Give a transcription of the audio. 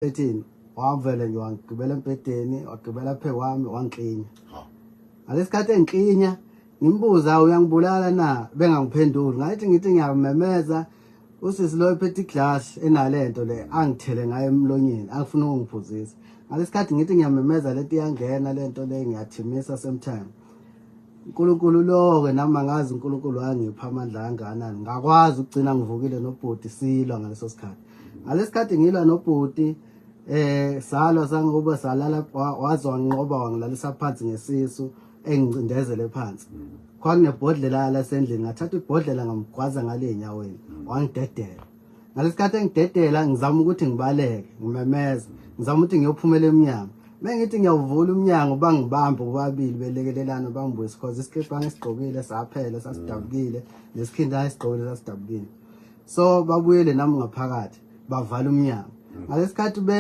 Ethini wavele nje wangigibela embhedeni, wagibela phe kwami, wangiklinya. Ngalesikhathi engiklinya ngimbuza, "Uyangibulala na?" Bengangiphenduli. Ngathi ngithi ngiyamemeza, usisi lo ephethe iglass enalento le angithele ngayo emlonyeni, angifuna ukungiphuzisa. Ngalesikhathi ngithi ngiyamemeza, lento iyangena, lento le ngiyathimisa same time. uNkulunkulu lo-ke nami angazi uNkulunkulu wangipha amandla kangakanani, ngakwazi ukugcina ngivukile nobhuti silwa ngaleso sikhathi. Ngalesikhathi ngilwa nobhuti, salwa sangoba salala, waze wanqoba, wangilalisa phansi ngesisu, engicindezele phansi. Kwakunebhodlela lasendlini, ngathatha ibhodlela ngamgwaza ngale enyaweni, wangidedela. Ngalesikhathi engidedela, ngizama ukuthi ngibaleke, ngimemeza, ngizama ukuthi ngiyophumela emnyango. Mengithi ngiyawuvula umnyango, bangibamba bobabili belekelelana, bangibuyisa, because isikibha angisigqokile saphela, sasidabukile, nesikhindi ayisigqokile sasidabukile. So babuyele nami ngaphakathi, bavala umnyango ngalesikhathi.